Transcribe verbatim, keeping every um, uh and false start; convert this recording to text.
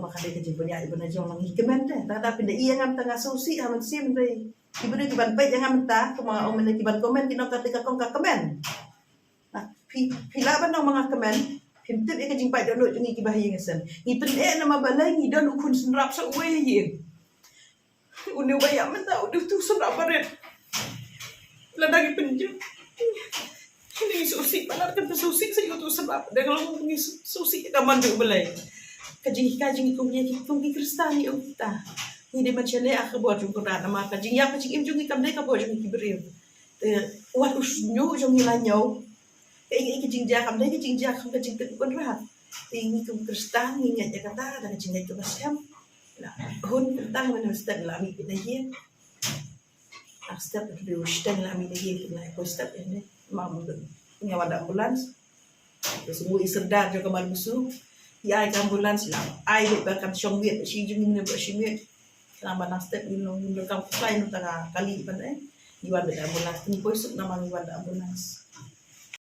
Maka dei ka jingpynïaid ban jong ngi kmen te. Tang da pynda ïa ngam tang nga sngewsih ha mynsiem dei. Ki briew ki ban peit ïa ngam mynta, kumba ong mynne ki ban comment ki nong ka dei ka kong ka kmen. Phi phi lah ban ong ma nga kmen. Phim tip ïa ka jingpait dohnud jong ngi kiba ha ïing ha sem. Ngi pyneh namar balei ngi don u khun synrap sa uwei ïa. Une uba ïa mynta u dei utu synrap barit. Lada ngi pynjah. Ngi sngewsih palat kan sngewsih sa utu synrap. Dang long ngi sngewsih ka man u balei. Ka jinghikai jong ngi kum ngi kum ki Khristan ngi ong kita. Ngi dei ban shaniah ha ka bor jong u Kynrad namar ka jingïap ka jingim jong ngi kam dei ka bor jong ngi ki briew. Te wat u shñiuh jong ngi la ñiew. Ka ïing ka jingjia kam dei ka jingjia kam ka jingtip u Kynrad. Te ngi kum Khristan ngi ngeit ïa kata da ka jingngeit kaba sem. La hun kata ngi mynstep la mih na ïing. Ak step dei u stem la mih na ïing la ko step ïa ne. Mam ngi wan da ambulance. Te sngewbha i sordar jong ka Malbusuk. Ïa ai ka ambulance la ai dei ba kan shong miet shi jong ngi ne ba shi miet. Khnang ba nang step ngi long ngi long kam fly nang tang kali ban eh. Ngi wan da ambulance ngi poi suk namar ngi wan da ambulance.